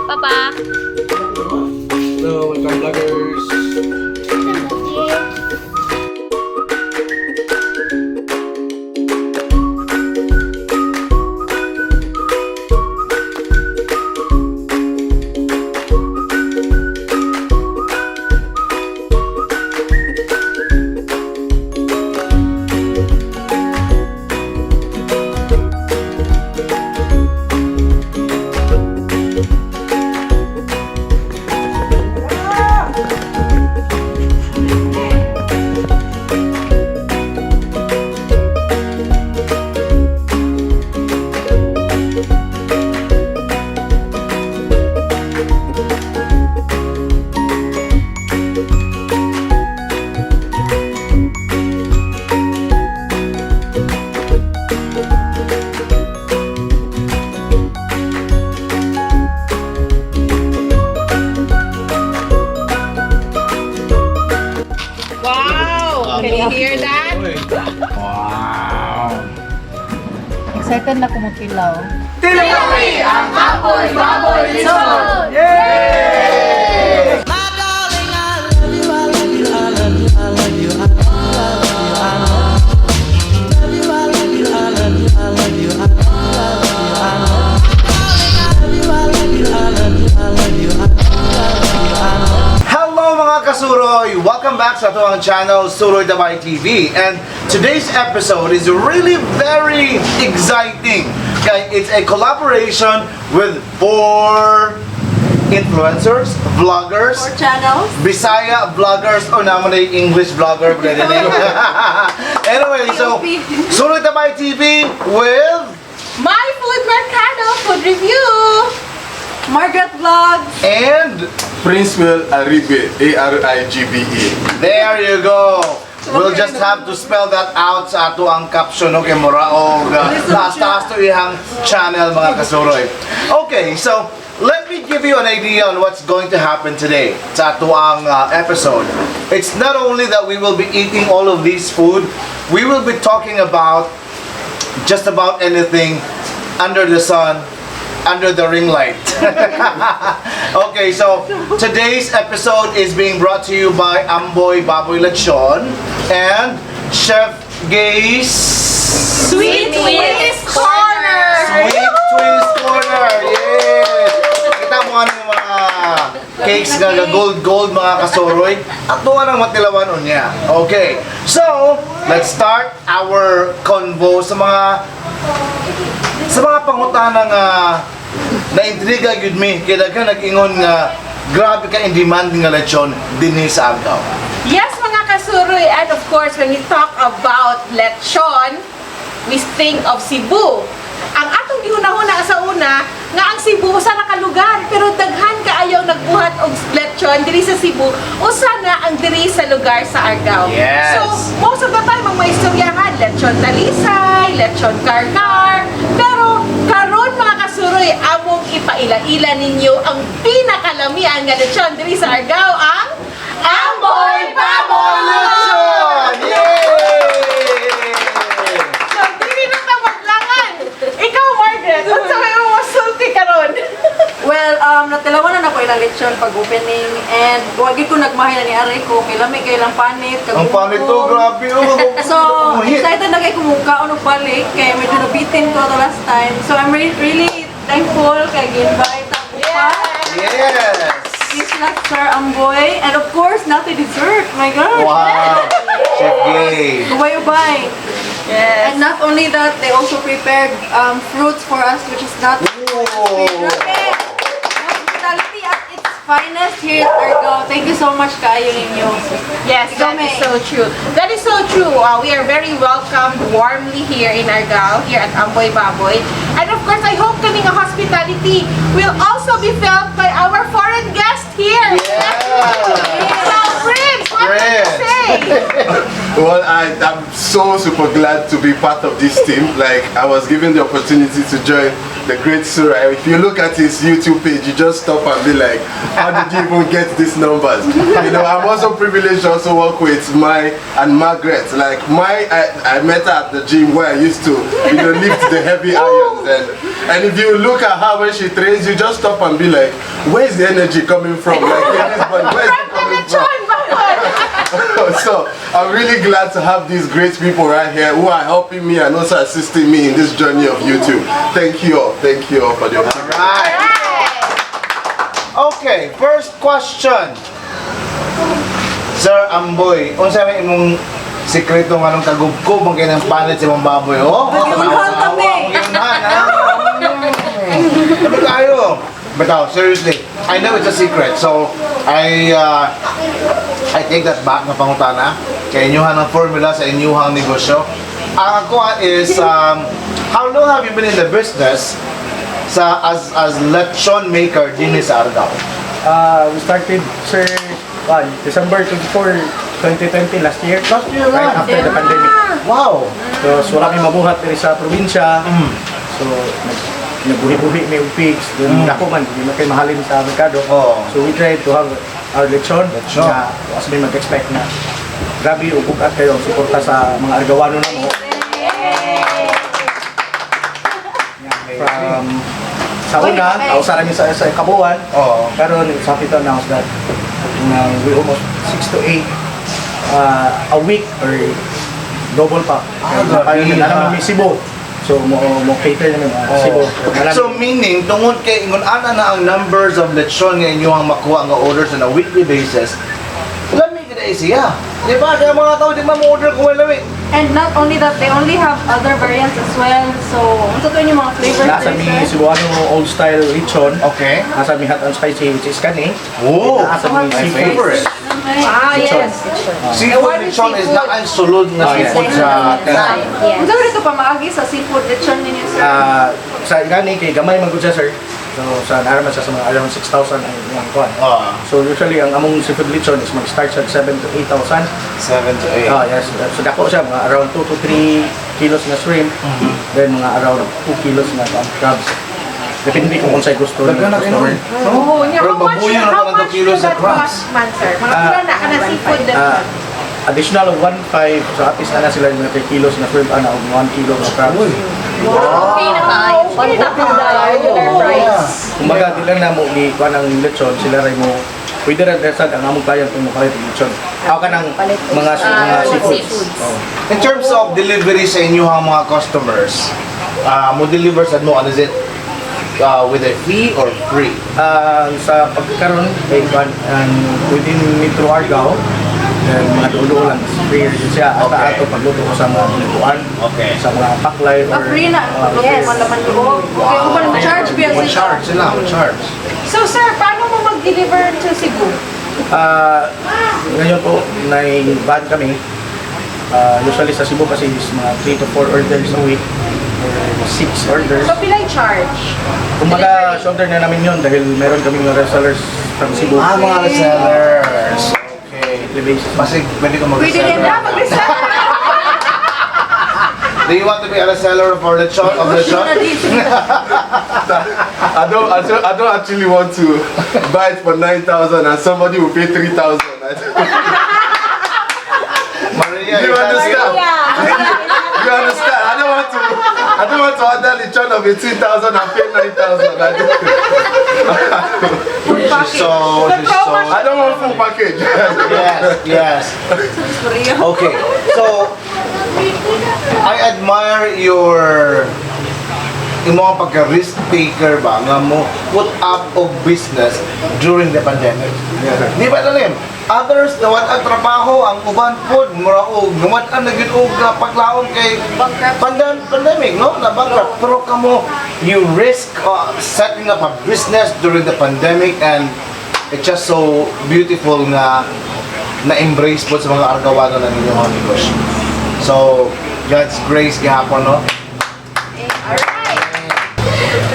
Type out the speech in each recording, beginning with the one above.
Papa. Hello, welcome, vloggers. Wow! Can you hear that? Wow! Excited na kumukilaw. Tilawi ang Amboy Baboy Lechon! Yay! Hello, mga kasuroy! Welcome back sa atoang channel, Suroy Dabay TV. And today's episode is really very exciting. Kay it's a collaboration with four influencers, vloggers, Four channels. Bisaya vloggers o naman ay English vlogger pwede din. Anyway, so Suroy Tabay TV with My Food Mercado Food Review! Margaret Vlogs. And Prince Will Aribe, Arigbe. There you go. We'll just have to spell that out sa ato ang caption, okay, mura og taas-taas to ihang channel, mga kasuroy. Okay, so let me give you an idea on what's going to happen today sa ato ang episode. It's not only that we will be eating all of these food, we will be talking about just about anything under the sun, under the ring light. Okay, so today's episode is being brought to you by Amboy Baboy Lechon and Chef Gay's Sweet Twist Corner! Sweet Twist Corner. Yes! Kita mo ano yung mga cakes nga gold gold, mga kasuroy. At doon ang matilawan unya. Okay. So, let's start our convo sa mga pangutana nga naintriga gyud mi kay daghan nag-ingon nga grabe ka in demand nga lechon dinhi sa Argao. Yes, mga kasuroy, and of course, when we talk about lechon, we think of Cebu. Ang atong gihuna-huna sa una, nga ang Cebu usa ra ka lugar, pero daghan kaayo nagbuhat og lechon diri sa Cebu, usa na ang diri sa lugar sa Argao. Yes. So, most of the time ang mga istoryahan, lechon talisay, lechon karkar, pero karon, mga kasuroy, among ipaila-ila ninyo ang pinakalamian nga lechon diri sa Argao, ang Amboy Baboy! Lechon! Yay! So, dili na ta maglangan. Ikaw, Margaret, unsa may imong masulti karon? Well, natilawan na nako ilang lechon pag opening and wagi ko nagmahay na ni Aray ko kay lami kay ilang panit kag Ang panit to, grabe oh. So, Umuhit. excited na kay kumukaon og balik kay medyo nabitin ko to last time. So, I'm really thankful kay gi-invite ako pa. Yes! Please like Sir Amboy and of course, not the dessert. My God. Wow! Chef Gay. Ubay-ubay. Yes. And not only that, they also prepared fruits for us, which is not Whoa. Grabe! Hospitality at its finest here at Argao. Thank you so much kaayo ninyo. Yes, Ikaw, that is May. so true. That is so true. We are very welcomed warmly here in Argao, here at Amboy Baboy. And of course, I hope kaning hospitality will also be felt by our foreign guest here. Yeah. So, Prince, what can you Prince. say? say? Well, I'm so super glad to be part of this team. Like, I was given the opportunity to join the great Suroy. If you look at his YouTube page, you just stop and be like, "How did you even get these numbers?" I'm also privileged to also work with Mai and Margaret. Like, I met her at the gym where I used to lift the heavy irons. And if you look at her when she trains, you just stop and be like, "Where's the energy coming from? Like, in this body, where is it From the coming from?" lechon, bakod! So I'm really glad to have these great people right here who are helping me and also assisting me in this journey of YouTube. Thank you all. Thank you all for the opportunity. Right. Alright! Okay, first question. Sir Amboy, unsa may imong sikreto nganong kagubkob ang kanang panit sa imong baboy? Oh, Nagiunhan kami. Nagiunhan, ha? Ano kayo? But no, seriously, I know it's a secret. So, I take that back na pangutana. Kay inyuhan ang formula sa inyuhang negosyo. Ang ako is, how long have you been in the business sa as lechon maker dinhi sa Argao? We started, sir, December 24, 2020, last year. Last year Right lang. after the pandemic. So wala kami mabuhat diri sa probinsya. So, nagbuhi-buhi may og pigs. Then, dako man, di man kay mahalin sa merkado. Oo. So, we tried to have our lechon. Lechon. Na, as may mag-expect na grabe o bugat kayo ang suporta sa mga Argawano namo. From sa una, usa ra mi sa kabuuan. Oo. Karon it's happy to announce that na we almost 6 to 8 a week or double pa. Ah, Kaya grabe. na naman may Cebu. So mo cater namin mga Cebu. Marami. So meaning, tungod kay ingon ana na ang numbers of lechon nga inyong makuha nga orders on a weekly basis, lami gid ay siya. Di ba? Kaya mga tao di ba mo order kung wala lami. And not only that, they only have other variants as well. So, unsa to yung mga flavors Nasa there, mi sir? Cebuano old style lechon. Okay. Nasa mi hot and spicy, which is kani. Oh, Nasa mi my seafood. favorite. Ay. Ah, Lechon. yes. Seafood one with lechon is seafood. na ang sulod nga Oh, yes. seafood sa Yes. Unsa ito pa maagi sa seafood lechon ninyo, sir? Ah, sa gani kay gamay man gud siya, sir. So sa naaraman siya sa mga around 6,000 ang iyang kuan. Ah, So usually ang among seafood lechon is mag-start sa 7 to 8,000. 7 to 8. Ah, yes. So dako siya mga around 2 to 3 kilos na shrimp. Then mga around 2 kilos na crabs. Depende kung unsay gusto ng Daghan na kayo. customer. Oh, nya, Pero how much, babuyan na how parang much kilos will sa that crabs. cost man, sir? Mga Ah, pila na ka na seafood Ah, lechon? Additional of 1.5, so at least ana sila mga 3 kilos na shrimp ana og 1 kilo na crabs. Okay na kaayo. On top of the regular price. Kumbaga di lang namo gi kuan ang lechon, sila ray mo pwede ra sad ang among client kung mopalit og lechon. Ako ka ng mga mga seafoods. Seafoods. Oh. In terms of delivery sa inyong mga customers, mo deliver sa mo, ano is it with a fee or free? Ah, sa pagkaron kay kuan ang within Metro Argao, then mga dulo lang free rin siya hasta ato pagluto ko sa mga lutuan, sa mga paklay or Ah, free na. Yes. Yes. Laman loob. Okay, uban mo charge biya Mo sila. charge sila, mo charge. So, sir, paano mo mag-deliver to Cebu? Ah, ngayon po, may van kami. Ah, usually sa Cebu kasi is mga 3 to 4 orders a week or 6 orders. So, pilay charge? Kumbaga, shoulder na namin yun dahil meron kaming mga resellers from Cebu. Ah, mga resellers. Okay. Weekly basis. Kasi pwede ko Pwede rin mag-reseller. Yeah, mag-reseller. Do you want to be a reseller for lechon of lechon? I don't actually want to buy it for 9,000 and somebody will pay 3,000. Maria, You is that understand? Yeah. You understand? I don't want to order lechon of 18,000 and pay 9,000. She's so I don't want full package. Yes. Okay, so I admire your imong pagka risk taker ba nga mo put up of business during the pandemic. Di ba talim? Others nawad ang trabaho, ang uban pod mura og nawad ang nagyud og paglaom kay Bankrupt. pandemic, no? Na bankrupt. Pero kamo you risk setting up a business during the pandemic and it's just so beautiful nga na-embrace po sa mga Argawano ng inyong mga negosyo. So, God's grace gihapon, no? Alright.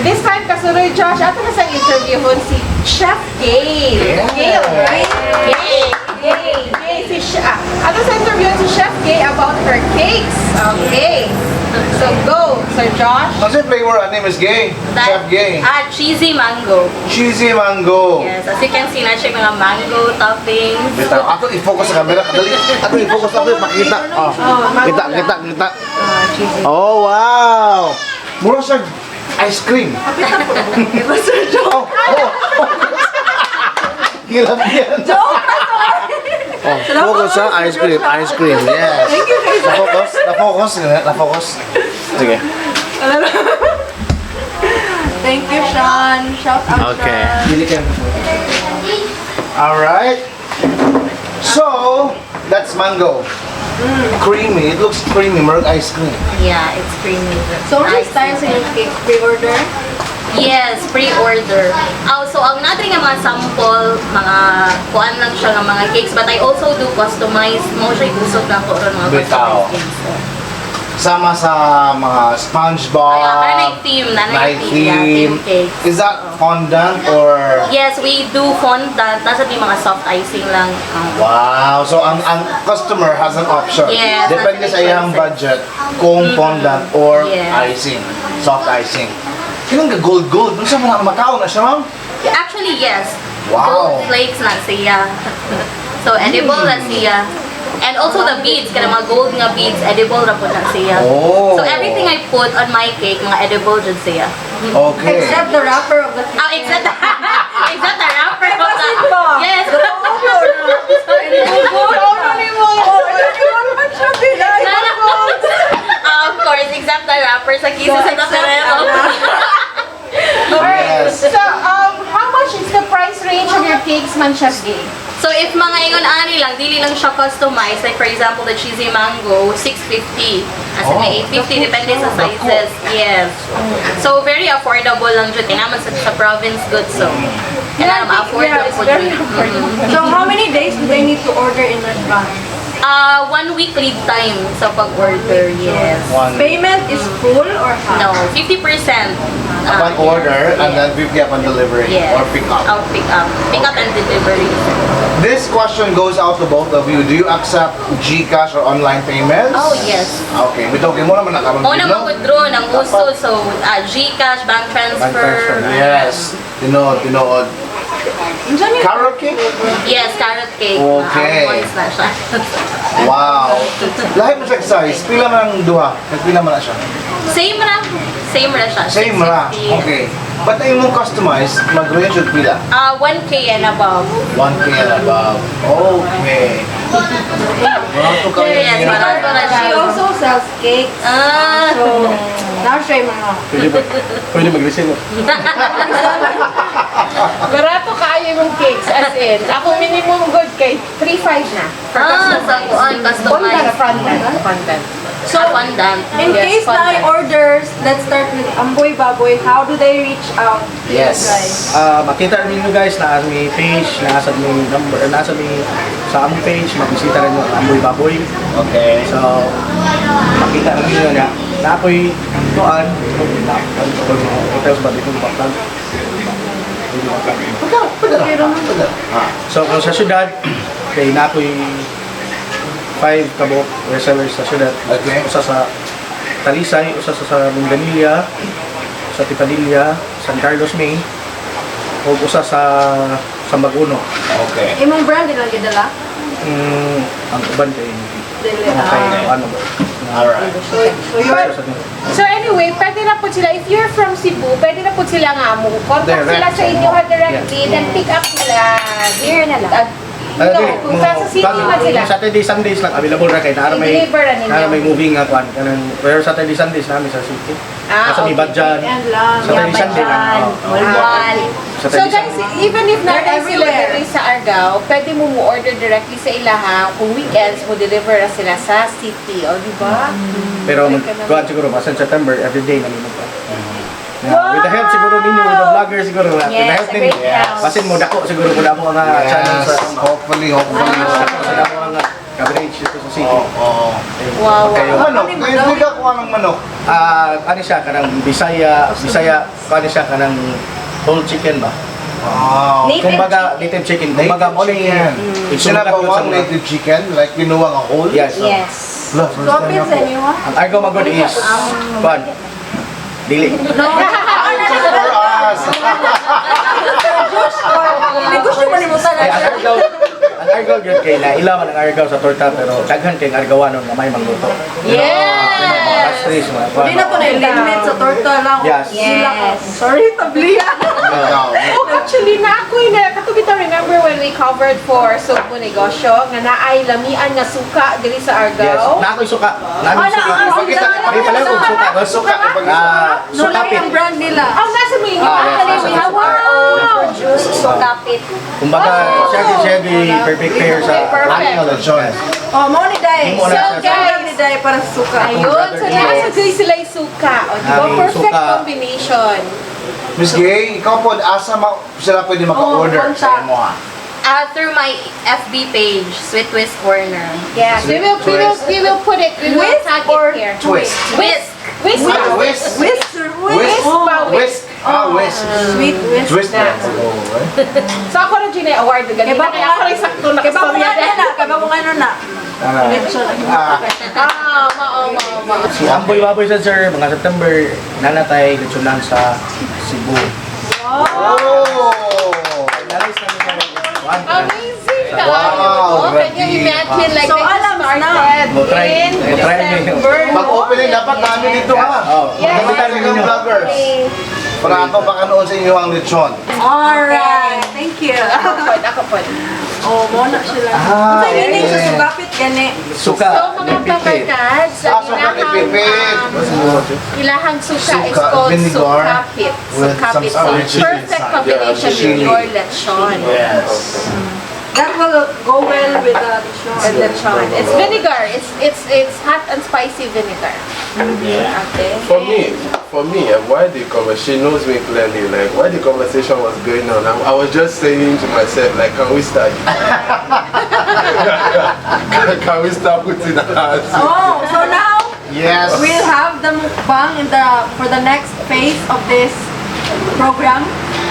This time, kasuroy Josh, ato na sa interviewon si Chef Gail. Yeah. Gail, right? Gail. Gail. Gail, si Chef. Ato sa interview si Chef Gay about her cakes. Okay. So go, Sir Josh. Ano yung flavor ani, Miss Gay? Chef Gay. Ah, cheesy mango. Cheesy mango. Yes, as you can see na siya mga mango toppings. Bitaw, ato i-focus sa camera. Kadali. Ato i-focus ato makita. Oh. Kita, kita, kita. Oh, wow. Mura siya ice cream. Oh. Hilap yan. Joke! Oh, focus sa ice cream, ice cream. Yes. Na-focus, na-focus, na-focus. Sige. Thank you, Sean. Shout out, Okay. Sean. Dili kayo. All right. So, that's mango. Creamy. It looks creamy. Murag ice cream. Yeah, it's creamy. So, ano yung style sa inyong cake? Pre-order? Yes, pre-order. Also, ang natin nga mga sample, mga kuan lang siya nga mga cakes, but I also do customized. Mo siya usok na ko ron mga Bitaw. customized cakes. Sama sa mga SpongeBob. Ay, parang may theme na, may May theme, yeah, theme. theme cakes. Is that fondant or... Yes, we do fondant. Tapos may mga soft icing lang. Wow! So, ang customer has an option. Yes, Depende that's sa iyang choices. budget kung fondant or Yes. icing. Soft icing. Kinang gold gold. Unsa man ang Macau na siya, ma'am? Actually, yes. Wow. Gold flakes na siya. So, edible na siya. And also the beads, kana mga gold nga beads, edible ra po na siya. Oh. So everything I put on my cake, mga edible jud siya. Okay. Except the wrapper of the cake. Oh, except the, except the wrapper of the Basin ba? Yes. Ah, of course, except the wrapper sa kisses So, sa except Ferrero. Alright. Yes. So, how much is the price range of your cakes, man, Chef Gay? So if mga ingon ani lang, dili lang siya customized. Like for example, the cheesy mango, 650. As in may 850, depende sa sizes. Yes. So very affordable lang jud. Naman sa province goods so. Kailangan ma-afford Yeah, lang it's po very jud. affordable. So, how many days do they need to order in advance? Ah, 1 week lead time sa pag-order. Yes. One Payment is full or half? No, 50%. Upon order and then 50 upon delivery or pick up. Oh, pick up. Pick up and delivery. This question goes out to both of you. Do you accept GCash or online payments? Oh, yes. Okay. Bitaw kay mo naman nakaroon Mo na no? mag-withdraw ng uso. So, GCash, bank transfer. Bank transfer. Yes. Tinood, tinood. Carrot cake? Yes, carrot cake. Okay. Almonds na siya. Wow. Lahi mo siya size. Pila man ang duha? Pila man na siya? Same ra. Same ra siya. Same ra. 650. Okay. But ang imong customized, mag-range og pila? Ah, 1K and above. 1K and above. Okay. Barato kayo. Yes, barato na She siya. also sells cakes. Ah, So, now siya yung mga Pwede ba? Pwede mag-resin. Barato kaayo yung cakes, as in. Ako minimum good kay 3.5 na. For sa customized. kuan, Fondant, customized. fondant, fondant. So, fondant. In Yes, case na I fondant. orders, let's start with Amboy Baboy. How do they reach out to you Yes. guys? Ah, makita rin ninyo guys na may page, nasa may number, nasa may sa among page, magbisita rin mo ang Amboy Baboy. Okay. So, makita rin ninyo na na ako'y tuan, na hotels ba dito pa plug. Pagka, pagka, pagka. Ah. So, kung sa syudad, kay na ako'y 5 kabok resellers sa syudad. Okay. Usa sa Talisay, usa sa Mindanilla, sa Tipadilla, San Carlos May, ug usa sa Sambaguno. Okay. Imong brand ilang gidala? Ang uban kay Dili. mga kay Ah. ano ba? Alright. So, you're So anyway, pwede na po sila, if you're from Cebu, pwede na po sila nga mo. Contact Direct sila sa inyo ha directly, then pick up nila. Here na lang. At, no, kung sa city man sila. Saturday, Sundays lang available ra kay naa may I-deliver ra ninyo. naa may moving nga kuan kanang pero Saturday, Sundays namin sa city. Ah, Nasa may okay. Badjan. Yan lang. Saturday, Sunday lang. Badjan, Oo. Walwal. So Saturday, guys, Sunday. even if They're not sila everywhere. diri sa Argao, pwede mo mo-order directly sa ilaha. Kung weekends, mo deliver ra sila sa city. O, di ba? Pero mag kuan siguro basan September every day namin mo. Yeah, with the help siguro ninyo, with the vlogger siguro. With the Yes, help a ninyo. great help. Basin mo dako siguro kung damo ang channel sa Yes. Hopefully, hopefully. dako sa damo ang coverage dito sa city. Oo. Oh, Wow. Kayo. Manok. Ngayon, hindi ka kuha ng manok. Ah, ano siya kanang Bisaya, Bisaya, ano siya kanang whole chicken ba? Wow. Native Kumbaga, native chicken. Kumbaga, Native mo ni chicken. Sila Sila ba ang native chicken? Like kinuha nga whole? Yes. So, Yes. Look, first So, time appeal ako. sa inyo ah. Ang Argao magod is kwan. Dili. Just for us. Negosyo man nimo Ay, tanan. ang Argao gyud kay naila man ang Argao sa torta, pero daghan kay ang Argawanon nga may mangluto. Yes! Pastries, mga kwan. Hindi na to na limit sa torta lang. Yes. Yes. Sorry, tabliya. Ikaw. Oh, actually, na ako na kato bitaw, remember when we covered for Sugbo Negosyo nga naay lamian nga suka diri sa Yes. Argao? Na ako'y suka. Na ako'y suka. Ipakita, May pala akong suka. Suka, ipakita. Ah, Nulay sukapit. ang brand nila. Oh, nasa mo inyo. Ah, yes. Actually, we have our own produce sukapit. Kumbaga, siya di perfect pair sa Perfect. Ano lechon? Oh, mo ni Day. Mo na So, siya. guys, ni Day para sa suka. Ayun, so nasa diri sila yung suka. O, di ba? Aming Perfect suka. combination. Miss Gay, ikaw po, asa ma sila pwede maka-order Oh, sa imo ah? Through my FB page, Sweet Twist Corner. Yes, we will put it, we will Whisk tag or it here. Twist. Whisk! Whisk. Ah, whisk. Whisk, Whisk. whisk. ba? Whisk. Ah, whisk. Sweet whisk. Twist na. So ako na dyan award na Kay ganina. ba Kaya ako rin sakto Kay ba kung nakastorya ano na, kay ba kung ano na. Lechon. Ah, Ah, mao, mao, mao. Si Amboy Baboy sa sir, mga September, nanatay lechonan sa Cebu. Oh! Nalis kami sa One. Amazing ka. Wow, Can you grabe. imagine, like So, they just alam na. started Mo try. in Mo try ninyo. December. Pag-opening dapat namin dito ha. Oh, Yes. maganda Mga ninyo. vloggers. Para ako baka noon sa inyo ang lechon. Alright, thank you. Ako po, ako po. Oh, mo na sila. Ah, Unsay meaning sa okay. sugapit gani? Suka. So, mga Pipit. kabarkads, Ah, suka ni Pipit. ilahang suka is Suka, called vinegar sukapit. with some Sukapit. So, sour chili perfect inside. combination with Chili. your lechon. Yes. That will go well with the lechon. And lechon. It's vinegar. It's hot and spicy vinegar. Okay. For me, why the conversation, she knows me clearly. Like why the conversation was going on, I was just saying to myself, like, can we start? Can we start putting our hands? Oh, so now Yes. we'll have the mukbang in the for the next phase of this program.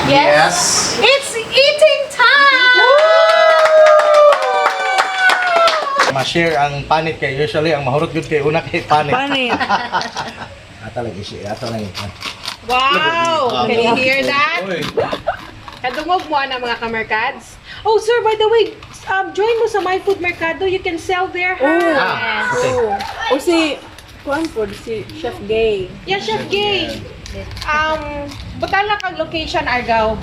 Yes. It's eating time! Ma-share ang panit kay usually ang mahurot gyud kay una kay panit. Panit. Ata lagi siya, ato lang ito. Wow! Can you hear that? Kadungog mo na mga kamerkads. Oh, sir, by the way, join mo sa My Food Mercado. You can sell there, ha? Ah, okay. O si Kuan po, si Chef Gay. Yeah, Chef Gay. Butan lang ang location, Argao.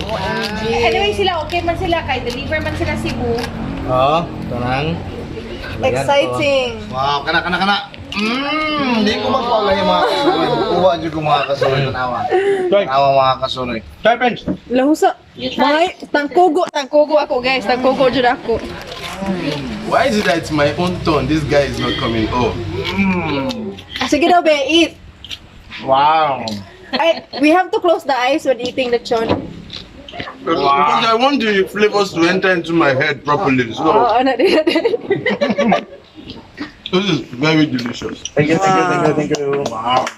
Anyway, sila, okay man sila. Kay deliver man sila Cebu. Oh, ito nang. Exciting. Wow, kana kana kana. Di ko magpala yung mga kasuroy. Kuha dyan ko mga kasuroy. Tanawa. Tanawa mga kasuroy. Try, friends. Lahusa. Mga tangkugo, tangkugo ako guys, tangkugo jud ako. Why is it that it's my own turn? This guy is not coming. Oh, Sige daw be, eat. Wow. Ay, we have to close the eyes when eating lechon. Because I want the flavors to enter into my head properly. So Oo, na din. this is very delicious. Thank you, thank you, thank you, thank you. Wow.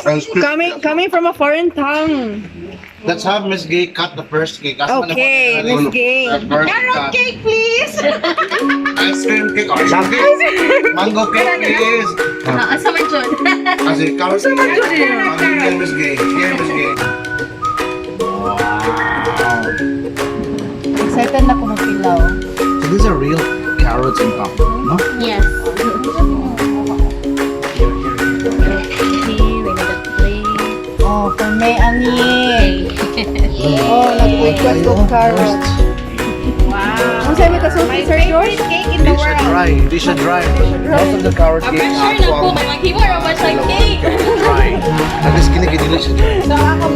And crispy. Coming from a foreign tongue. Let's have Miss Gay cut the first cake. Asa man Okay, ako- Miss Gay. The first Carrot cut. cake, please! Ice cream cake. Oh, cake. Mango cake, please. Ah, asa man jud? Kasi carrot cake. Mango cake, Miss Gay. Here, Miss Gay. Excited na ko magpilaw. So these are real carrots and top, no? Yes. Okay, we need a plate. Oh, for me, ani. Oh, nag-request og carrots. Wow. Unsa may kasulti, My Sir George? favorite cake in the Hindi siya world. dry. Hindi siya dry. Most of the carrot Ah, cake pressure na po kay maghimo ra ba siya cake? Dry. At least kini dili siya dry. So, ako